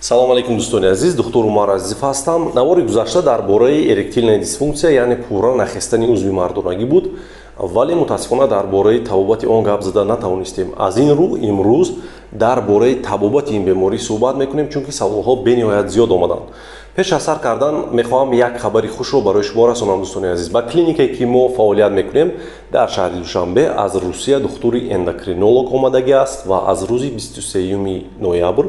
Салом алейкум, дӯстони азиз, духтур Умар Азизов ҳастам. Навори гузашта дар бораи эректильная дисфункция, яъне пурра нахестани узви мардонагӣ буд, вале мутаассифона дар бораи табобати он гап зада натавонистем. Аз ин рӯ имрӯз дар бораи табобати ин беморӣ суҳбат мекунем, чунки саволҳо бениҳоят зиёд омаданд. Пеш аз сар кардан мехоҳам як хабари хушро барои шумо расонам, дӯстони азиз. Ба клиникае, ки мо фаъолият мекунем дар шаҳри Душанбе, аз Русия духтури эндокринолог омадагӣ аст ва аз рӯзи 23 ноябр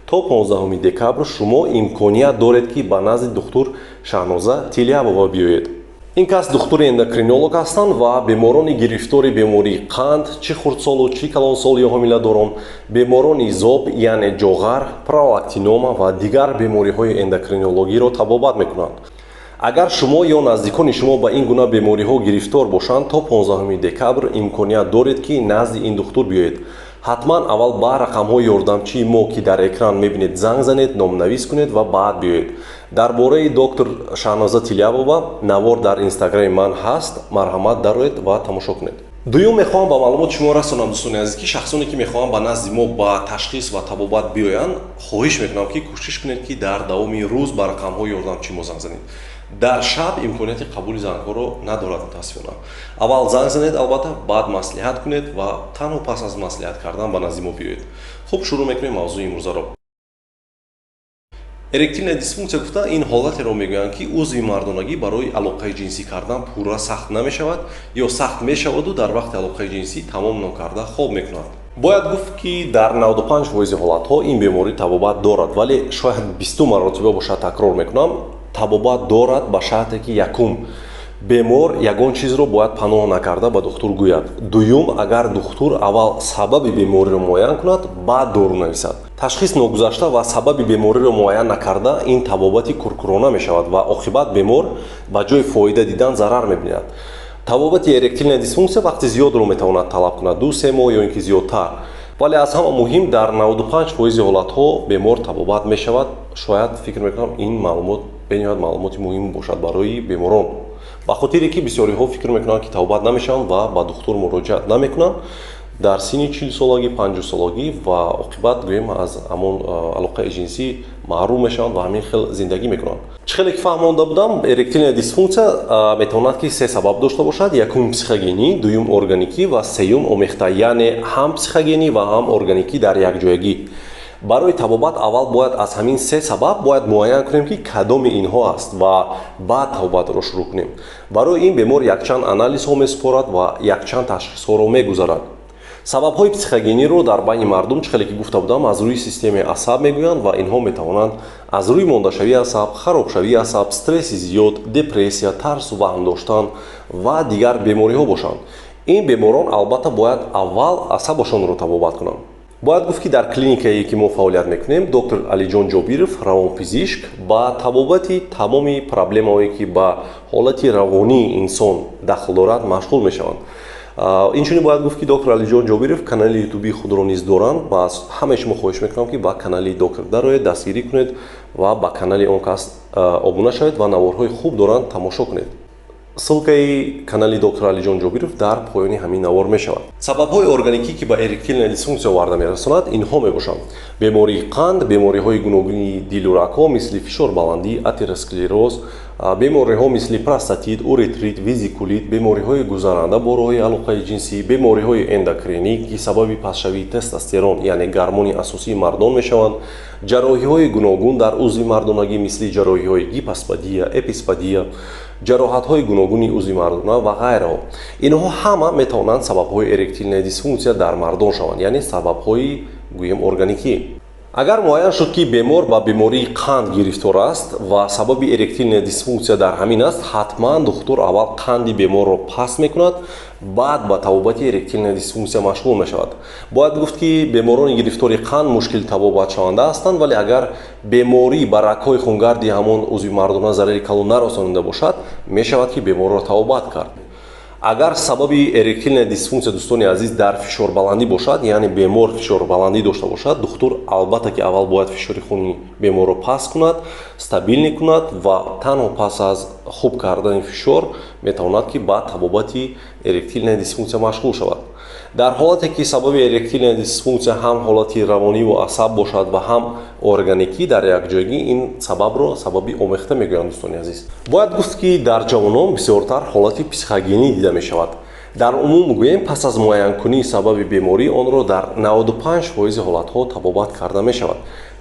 то 15 декабр шумо имконият доред, ки ба назди духтур Шаҳноза Тилябова биёед. Ин кас духтури эндокринолог ҳастанд ва беморони гирифтори бемории қанд, чӣ хурдсолу, чӣ калонсол ё ҳомиладорон, беморони зоб, яъне ҷоғар, пролактинома ва дигар бемориҳои эндокринологиро табобат мекунанд. Агар шумо ё наздикони шумо ба ин гуна бемориҳо гирифтор бошанд, то 15 декабр имконият доред, ки назди ин духтур биёед. Ҳатман аввал ба рақамҳои ёрдамчии мо, ки дар экран мебинед, занг занед, номнавис кунед ва баъд биёед. Дар бораи доктор Шаҳноза Тилябова навор дар Инстаграми ман ҳаст, марҳамат, дароед ва тамошо кунед. Дуюм, мехоҳам ба маълумоти шумо расонам, дӯстони азиз, ки шахсоне, ки мехоҳанд ба назди мо ба ташхис ва табобат биёянд, хоҳиш мекунам, ки кӯшиш кунед, ки дар давоми рӯз ба рақамҳои ёрдамчии мо занг занед. Дар шаб имконияти қабули зангҳоро надорад, мутаассифона. Аввал занг занед, албатта, баъд маслиҳат кунед ва танҳо пас аз маслиҳат кардан ба назди мо биёед. Хуб, шурӯъ мекунем мавзӯи имрӯзаро. Эректильная дисфункция гуфта ин ҳолатеро мегӯянд, ки узви мардонагӣ барои алоқаи ҷинсӣ кардан пурра сахт намешавад ё сахт мешаваду дар вақти алоқаи ҷинсӣ тамом нокарда хоб мекунад. Бояд гуфт, ки дар 95 фоизи ҳолатҳо ин беморӣ табобат дорад, вале шояд 20-у маротиба бошад такрор мекунам: табобат дорад, ба шарте ки якум, бемор ягон чизро бояд паноҳ накарда ба духтур гӯяд, дуюм, агар духтур аввал сабаби бемориро муайян кунад, баъд дору нависад. Ташхис ногузашта ва сабаби бемориро муайян накарда ин табобати куркурона мешавад ва оқибат бемор ба ҷои фоида дидан зарар мебинад. Табобати эректильная дисфункция вақти зиёдро метавонад талаб кунад, 2-3 моҳ ё ин ки зиёдтар, вале аз ҳама муҳим, дар 95 фоизи ҳолатҳо бемор табобат мешавад. Шояд, фикр мекунам, ин маълумот бениҳоят маълумоти муҳим бошад барои беморон, ба хотире ки бисёриҳо фикр мекунанд, ки табобат намешаванд ва ба духтур муроҷиат намекунанд дар синни 40-солагӣ, 50-солагӣ ва оқибат, гӯем, аз ҳамон алоқаи ҷинсӣ маҳрум мешаванд ва ҳамин хел зиндагӣ мекунанд. Чӣ хеле ки фаҳмонда будам, эректильная дисфункция метавонад, ки се сабаб дошта бошад: якум психогенӣ, дуюм органикӣ ва сеюм омехта, яъне ҳам психогенӣ ва ҳам органикӣ дар якҷоягӣ. Барои табобат аввал бояд аз ҳамин се сабаб бояд муайян кунем, ки кадоми инҳо аст, ва баъд табобатро шурӯъ кунем. Барои ин бемор якчанд анализҳо месупорад ва якчанд ташхисҳоро мегузарад. Сабабҳои психогениро дар байни мардум, чӣ хеле ки гуфта будам, аз рӯи системаи асаб мегӯянд ва инҳо метавонанд аз рӯи мондашавии асаб, харобшавии асаб, стресси зиёд, депрессия, тарсу ваҳм доштан ва дигар бемориҳо бошанд. Ин беморон албатта бояд аввал асабашонро табобат кунанд. Бояд гуфт, ки дар клиникае, ки мо фаъолият мекунем, доктор Алиҷон Ҷобиров, равонпизишк, ба табобати тамоми проблемаҳое, ки ба ҳолати равонии инсон дахл дорад, машғул мешаванд. Инчунин бояд гуфт, ки доктор Алиҷон Ҷобиров канали ютубии худро низ доранд ва аз ҳамаи шумо хоҳиш мекунам, ки ба канали доктор дароед, дастгирӣ кунед ва ба канали он кас обуна шавед ва наворҳои хуб доранд, тамошо кунед. Ссылкаи канали доктор Алиҷон Ҷобиров дар поёни ҳамин навор мешавад. Сабабҳои органикӣ, ки ба эректильная дисфункция оварда мерасонад, инҳо мебошанд: бемории қанд, бемориҳои гуногуни дилу рагҳо, мисли фишорбаландӣ, атеросклероз, бемориҳо мисли простатит, уретрит, везикулит, бемориҳои гузаранда бо роҳи алоқаи ҷинсӣ, бемориҳои эндокринӣ, ки сабаби пастшавии тестостерон, яъне гормони асосии мардон, мешаванд, ҷарроҳиҳои гуногун дар узви мардонагӣ, мисли ҷарроҳиҳои гипоспадия, эписпадия, ҷароҳатҳои гуногуни узви мардона ва ғайраҳо. Инҳо ҳама метавонанд сабабҳои эректильная дисфункция дар мардон шаванд, яъне сабабҳои, гӯем, органикӣ. Агар муайян шуд, ки бемор ба бемории қанд гирифтор аст ва сабаби эректильная дисфункция дар ҳамин аст, ҳатман духтур аввал қанди беморро паст мекунад, баъд ба табобати эректильная дисфункция машғул мешавад. Бояд гуфт, ки беморони гирифтори қанд мушкил табобатшаванда ҳастанд, вале агар беморӣ ба рагҳои хунгарди ҳамон узви мардона зарари калон нарасонида бошад, мешавад, ки беморро табобат кард. Агар сабаби эректильная дисфункция, дӯстони азиз, дар фишорбаландӣ бошад, яъне бемор фишорбаландӣ дошта бошад, духтур албатта ки аввал бояд фишори хуни беморро паст кунад, стабильный кунад ва танҳо пас аз хуб кардани фишор метавонад, ки ба табобати эректильная дисфункция машғул шавад. Дар ҳолате ки сабаби эректильная дисфункция ҳам ҳолати равониву асаб бошад ва ҳам органикӣ дар якҷоягӣ, ин сабабро сабаби омехта мегӯянд, дӯстони азиз. Бояд гуфт, ки дар ҷавонон бисёртар ҳолати психогенӣ дида мешавад. Дар умум гӯем, пас аз муайянкунии сабаби беморӣ онро дар 95% ҳолатҳо табобат карда мешавад.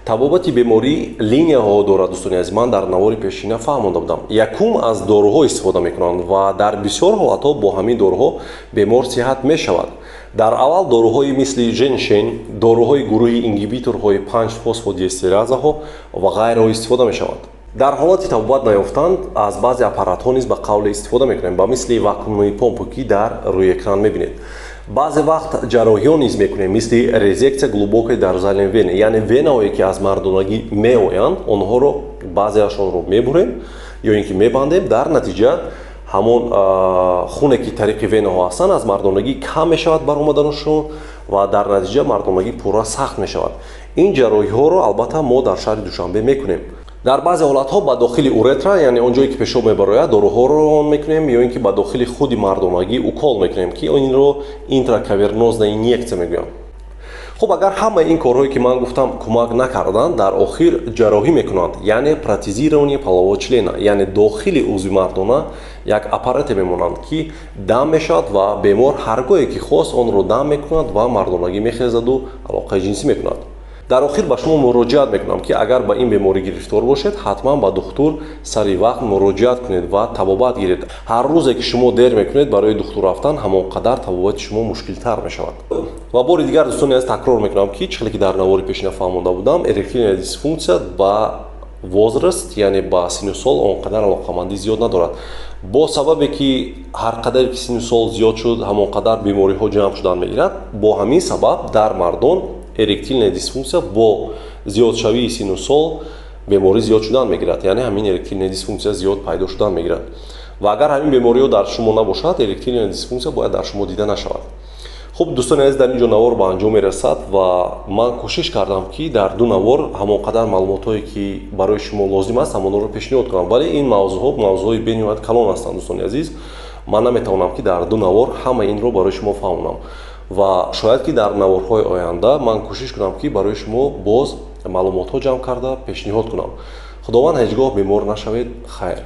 Табобати беморӣ линияҳо дорад, дӯстони азиз, ман дар навори пешина фаҳмонда будам. Якум, аз доруҳо истифода мекунанд ва дар бисёр ҳолатҳо бо ҳамин доруҳо бемор сиҳат мешавад. Дар аввал доруҳои мисли женьшень, доруҳои гурӯҳи ингибиторҳои 5 фосфодиэстеразаҳо ва ғайраҳо истифода мешаванд. Дар ҳолати табобат наёфтанд, аз баъзе аппаратҳо низ ба қавле истифода мекунем, ба мисли вакуумные помпы, ки дар рӯи экран мебинед. Баъзе вақт ҷарроҳиҳо низ мекунем, мисли резекция глубокой дорзальной вены, яъне венаҳое, ки аз мардонагӣ меоянд, онҳоро баъзеашонро мебурем ё ин ки мебандем. Дар натиҷа ҳамон хуне, ки тариқи венаҳо ҳастанд, аз мардонагӣ кам мешавад баромаданашон ва дар натиҷа мардонагӣ пурра сахт мешавад. Ин ҷарроҳиҳоро албатта мо дар шаҳри Душанбе мекунем. Дар баъзе ҳолатҳо ба дохили уретра, яъне он ҷое, ки пешоб мебарояд, доруҳоро равон мекунем ё ин ки ба дохили худи мардонагӣ укол мекунем, ки инро интракавернозная инъекция мегӯянд. Хуб, агар ҳамаи ин корҳое, ки ман гуфтам, кӯмак накарданд, дар охир ҷарроҳӣ мекунанд, яъне протезирование полового члена, яъне дохили узви мардона як аппарате мемонанд, ки дам мешавад ва бемор ҳар гоҳе ки хост, онро дам мекунад ва мардонагӣ мехезаду алоқаи ҷинсӣ мекунад. Дар охир ба шумо муроҷиат мекунам, ки агар ба ин беморӣ гирифтор бошед, ҳатман ба духтур сари вақт муроҷиат кунед ва табобат гиред. Ҳар рӯзе ки шумо дер мекунед барои духтур рафтан, ҳамон қадар табобати шумо мушкилтар мешавад. Ва бори дигар, дӯстони азиз, такрор мекунам, ки чӣ хеле ки дар навори пешина фаҳмонда будам, эректильная дисфункция ба возраст, яъне ба синну сол он қадар алоқамандӣ зиёд надорад. Бо сабабе ки ҳар қадаре ки синну сол зиёд шуд, ҳамон қадар бемориҳо ҷамъ шудан мегирад. Бо ҳамин сабаб дар мардон эректильная дисфункция бо зиёдшавии синну сол беморӣ зиёд шудан мегирад, яъне ҳамин эректильная дисфункция зиёд пайдо шудан мегирад. Ва агар ҳамин бемориҳо дар шумо набошад, эректильная дисфункция бояд дар шумо дида нашавад. Хуб, дӯстони азиз, дар ин ҷо навор ба анҷом мерасад ва ман кӯшиш кардам, ки дар ду навор ҳамон қадар маълумотҳое, ки барои шумо лозим аст, ҳамонҳоро пешниҳод кунам. Вале ин мавзӯъҳо мавзӯъҳои бениҳоят калон ҳастанд, дӯстони азиз. Ман наметавонам, ки дар ду навор ҳамаи инро барои шумо фаҳмонам ва шояд ки дар наворҳои оянда ман кӯшиш кунам, ки барои шумо боз маълумотҳо ҷамъ карда пешниҳод кунам. Худованд, ҳеҷ гоҳ бемор нашавед. Хайр.